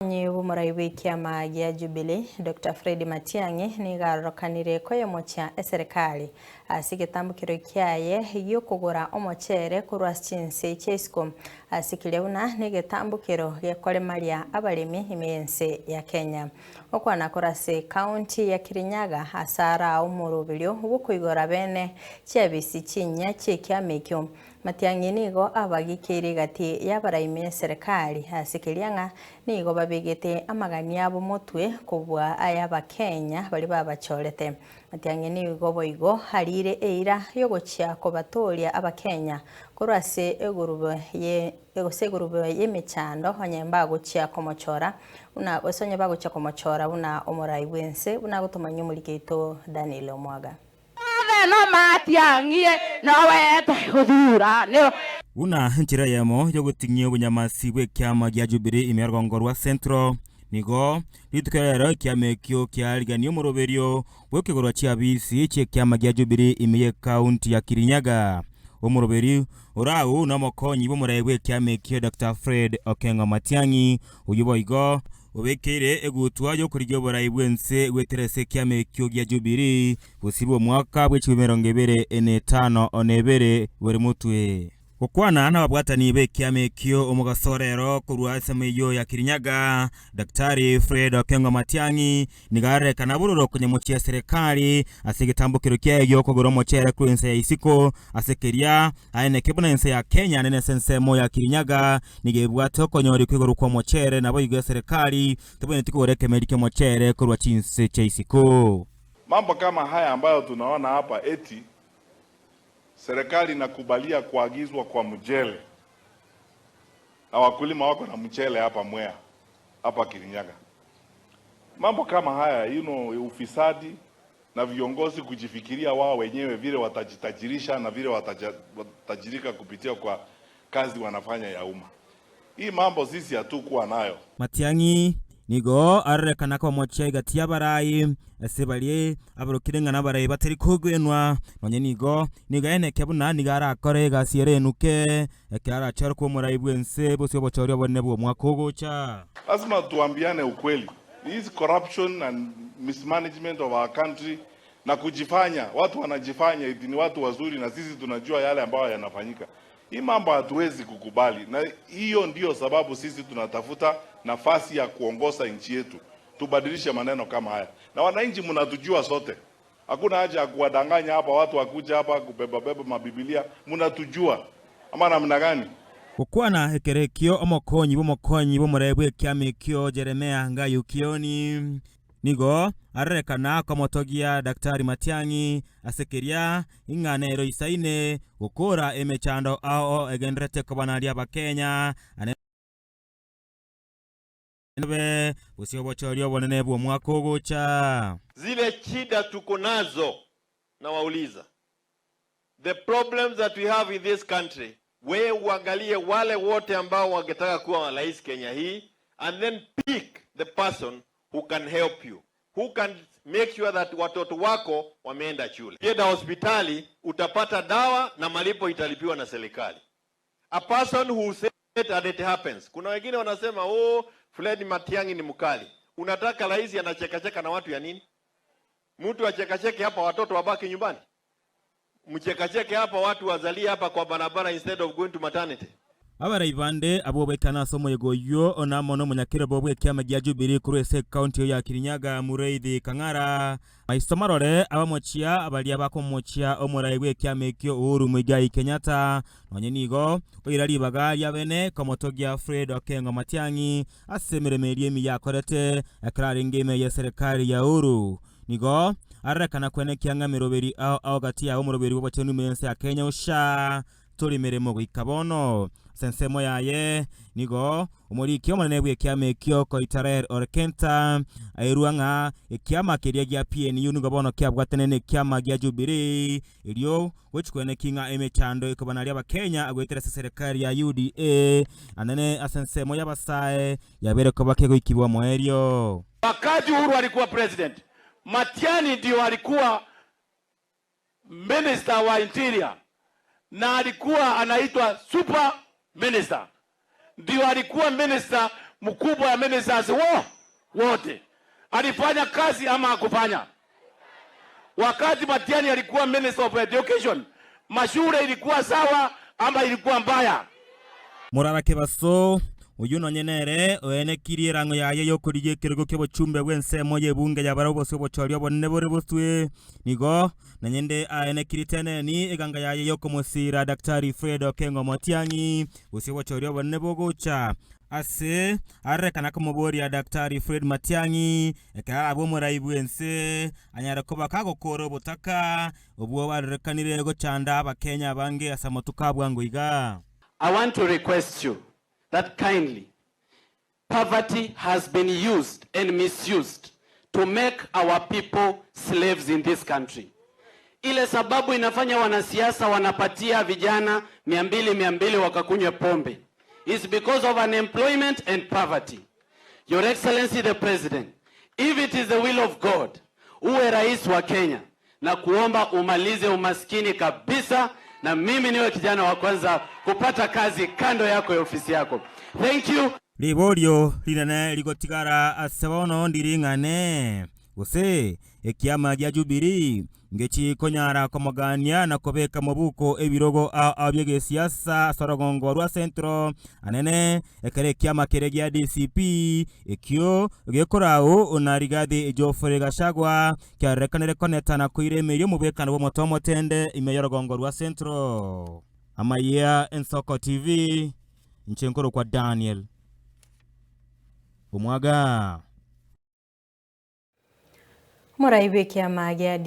Omokonyi bw'omorai bw'ekiama gia Jubilee, Doctor Fred Matiang'i nigo arorokanire koyemochia eserekari ase egetambokero kiaye gi'okogora omochere korwa ase chinse chia isiko ase keria buna negetambokero gekoremaria abaremi ime y'ense ya Kenya. Okwana korwa ase ekaunti ya Kirinyaga ase araa omoroberio bw'okoigora bene chiabisi chinyia chi'ekiama ekio Matiang'i nigo abagikeire egati y'abaraimi eserekari ase keria ng'a nigo babegete amagani abo motwe kobua ay'Abakenya baria babachorete. Matiang'i nigo boigo ariire eira y'ogochia kobatooria Abakenya korwa ase egurube ye gose egurube y'emechando onye mbagochia komochora buna gose onye bagochia komochora buna omorai bw'ense buna agotomanyia omoriki oito Daniel Omwaga. Othe no matiang'ie, nowete gothuura nĩ. Buna enchera eyemo y'ogoting'ia obonyamasi bw'ekiama gia Jubilee ime y'orogongo rwa Central, nigo rituko rero ekiama ekio kiarigania omoroberio bw'ekegorwa chi'abisi chi'ekiama gia Jubilee ime y'ekaunti ya Kirinyaga. Omoroberi orau nomokonyi bw'omorai bw'ekiama ekio Doctor Fred Okengo Matiang'i, oyio boigo Obekeire egutwa y'okorigia oborai bw'ense goetera ase ekiama ekio gia Jubilii, bosio bw'omwaka bwe chibumi 25 na ebere bore motwe. Gokwana nababwatani b'ekiama ekio omogaso rero korwa ensemo eyio ya Kirinyaga, Daktari Fred Okengo Matiang'i nigo arorekana bororo konyemochia eserekari ase egetambokero kiaye gi'okogora omochere korwa ense ya isiko ase keria Aye buna ense ya Kenya nene ase ensemo ya Kirinyaga nigo ebwate okonyori kw'igoro kw'omochere naboigo eserekari tebwenereti kogora ekemeri ki'omochere korwa chinse chia isiko. Mambo kama haya ambayo tunaona hapa eti serikali inakubalia kuagizwa kwa mchele na wakulima wako na mchele hapa Mwea hapa Kirinyaga. Mambo kama haya you know, ufisadi na viongozi kujifikiria wao wenyewe vile watajitajirisha na vile watatajirika kupitia kwa kazi wanafanya ya umma. Hii mambo sisi hatukuwa nayo. Matiang'i nigo arorekana komochia egati y'abarai ase baria abarokire ng'a nabarai batari kogwenwa, nonya nigo nigo aenekia buna nigo arakore egasi ere enuke ekero arachore koba omorai bw'ense bosio obochori obonene bw'omwaka ogocha. Lazima tuambiane ukweli. This corruption and mismanagement of our country na kujifanya watu wanajifanya eti ni watu wazuri na sisi tunajua yale ambayo yanafanyika. Hii mambo hatuwezi kukubali, na hiyo ndiyo sababu sisi tunatafuta nafasi ya kuongoza nchi yetu, tubadilishe maneno kama haya. Na wananchi mnatujua sote, hakuna haja ya kuwadanganya hapa, watu wakuja hapa kubeba beba mabibilia, mnatujua ama namna gani? Gokwana ekero ekio omokonyi bw'omokonyi bw'omorai bw'ekiama ekio Jeremia Ngayu Kioni nigo arorekana komotogia Daktari Matiang'i ase keria ing'a nero isaine gokora emechando ao egendererete kobanaria Abakenya ane gose obochori obonene bw'omwaka ogocha. Zile chida tuko nazo nawauliza the problems that we have in this country, we uangalie wale wote ambao wangetaka kuwa rais Kenya hii and then pick the person who can help you, who can make sure that watoto wako wameenda shule. Ukienda hospitali utapata dawa na malipo italipiwa na serikali. A person who said and it happens. Kuna wengine wanasema oh, Fred Matiang'i ni mkali. Unataka rais anachekacheka na watu ya nini? Mtu achekacheke hapa watoto wabaki nyumbani? Mchekacheke hapa watu wazalie hapa kwa barabara instead of going to maternity. Abarai bande abwo baikana ase omoyega oyio namo nomonyakerobo bw'ekiama gia Jubilee korwa ase ekaunti eyio ya Kirinyaga Mureithi Kang'ara, Maiso marore abamochia baria bakomochia omorai bw'ekiama ekio Uhuru Muigai Kenyatta nonye nigo oira ribaga ria bene komotogia Fred Okengo Matiang'i ase emeremo eria emiya akorete ekero arenge ime y'eserekari ya Uhuru. Nigo arorekana kwenekia ng'a emeroberi ao ao gati yabo omoroberi bw'obochenu ime y'ense ya Kenya Usha tori meremo goika bono. Ase ensemo yaye nigo omoriki omonene bw'ekiama ekio Koitalel Ole Kenta airua ng'a ekiama keria gia PNU nigo bono kiabwatane nekiama gia Jubilee erio gochia kweneki ng'a emechando ekobanaria abakenya goetera ase eserekari ya UDA anene ase ensemo y'abasae yabeire koba kegoikigwa omoerio. Wakati Uhuru alikuwa president, Matiani ndio alikuwa minister wa interior na alikuwa anaitwa super minister, ndio alikuwa minister mkubwa ya ministers wo wote. Alifanya kazi ama hakufanya? Wakati Matiang'i alikuwa minister of education, mashule ilikuwa sawa ama ilikuwa mbaya? Morara Kebaso, oyio nonye nere oenekirie erang'o yaye y'okorigia ekerogo ki'obochumbe bw'ensemo y'ebunge ya barabwo bose obochori obonene bore boswe, nigo nanyende aenekirie teneni eganga yaye y'okomosiira Daktari Fred Okengo Matiang'i gose obochori obonene bogocha ase arorekana komoboria Daktari Fred Matiang'i ekero arabe omorai bw'ense anyare koba kagokora obotaka obwo barorekanire gochanda abakenya abange ase amatuko a bwango iga. I want to request you that kindly, poverty has been used and misused to make our people slaves in this country. Ile sababu inafanya wanasiasa wanapatia vijana 200 200 wakakunywe pombe is because of unemployment and poverty. Your Excellency the President, if it is the will of God, uwe rais wa Kenya na kuomba umalize umaskini kabisa, na mimi niwe kijana wa kwanza kupata kazi kando yako ya ofisi yako. Thank you. Riborio rinene rigotigara ase bono ndiring'ane, gose ekiama gia Jubilee ngechikonyara komogania na kobeka mobuko ebirogo ao ao bi'egesiasa ase orogongo rwa Central anene ekero ekiama keria gia DCP ekio gekorau na Rigathi Geoffrey Gachagua kiarorekanire koneta na koira emeeri omobwekano bw'omoto omotende ime y'orogongo rwa Central. Amayia Ensoko TV, inche nkorokwa Daniel Omwaga. Omorai bw'ekiama gia.